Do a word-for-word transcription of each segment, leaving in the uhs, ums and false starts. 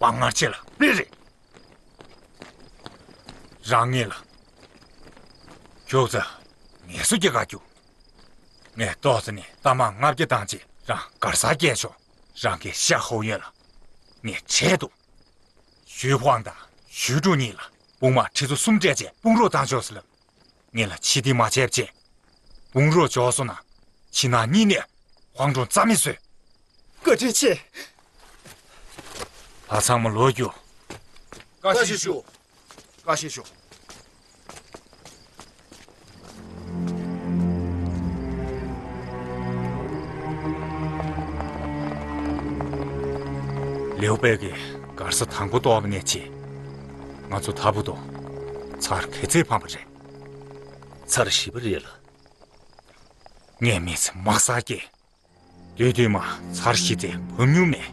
ཨ། ངར་ཆེ་ལ་པི་རེད། རང་ངེད་ལ་ཁྱོད་ཚ་ངལ་གསོ་སྐྱེལ་ག་རྒྱུག་ངས་ཏོག་ཙེ་ནས་རྟ་དམག་ལྔ་བརྒྱ་བཏང་རྗེས་རང་གར་སར་བསྐྱལ་ཆོག་རང་གི་ཤ་ཧོ་ཡོན་ལ་ངས་བྲེལ་འདུག་ཞུས་ཧོང་དང་ཞུས་ཀྲུང་གཉིས་ལ་དཔུང་དམག་ཁྲི་ཚོ་གསུམ་སྤྲད་རྗེས་དཔུང་རོགས་བཏང་ཆོག་ཟེར་ལབ། ངེད་ལ་ཕྱི་འཐེན་མ་བྱས་བྱས། དཔུང་རོགས་འབྱོར་སོང་ན་ཕྱི་ནང་གཉིས་ནས་ཧོང་ཀྲུང་རྩ་མེད་བཟོས། བཀའ་དྲིན་ཆེ། ཕ་ཚང་མ་ལོག་རྒྱུག་བཀའ་དྲིན་ཞུ། བཀའ་དྲིན་ཞུ། ལེའུ་པེ་གིས་གར་ས་དང་པོ་གཏོར་བ་ནས་བྱས། ང་ཚོ་ད་བར་དུ་ཚར་ག་ཚད་ཕམ་པ་རེད། ཚར་བཞི་པ་རེད་ལ། ངས་མི་ཚེ་མག་སར་སྐྱེལ། དུས་དུས་མ་ཚར་བཞི་ཚེ་བབས་མྱོང་མེད།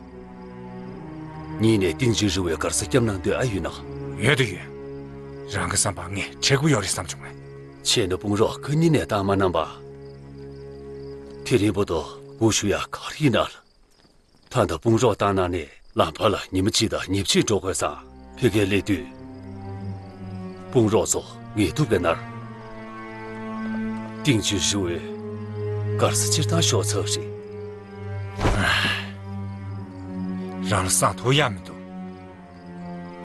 གཉིས་ནས་ཏིང་ཅི་རི་བའི་གར་ས་སྐྱབས་གནང་འདོད་ཨ་ཡོད་ན། ཡོད་དུ་ཡོད། རང་གི་བསམ་པ་ངས་དྲེགས་པོ་ཡོད་རེད་བསམ་བྱུང་ངས། ཁྱེད་ནི་དཔུང་རོགས་ཁ་ཉིན་ནས་བཏང་མ་གནང་པ། དེ་རིང་བར་དུ་སྒུག་ཞུ་ཡ་ག་རེ་ཡིན་ན་ལ། ད་ལྟ་དཔུང་རོགས་བཏང་གནང་ནས་ལམ་བར་ལ་ཉི་མ་གཅིག་དང་ཉིན་གཅིག་འགྲོ་དགོས་སམ། ཕ་གིར་སླེབས་དུས། དཔུང་རོགས་ཚོ་ངལ་དུབ་ཀྱིས་མནར། ཏིང་ཅི་རི་བའི་གར་ས་སྤྱིར་བཏང་ཤོར་ཚར་རེད། རང་ལ་བསམ་ཐུབ་ཡག་མི་འདུག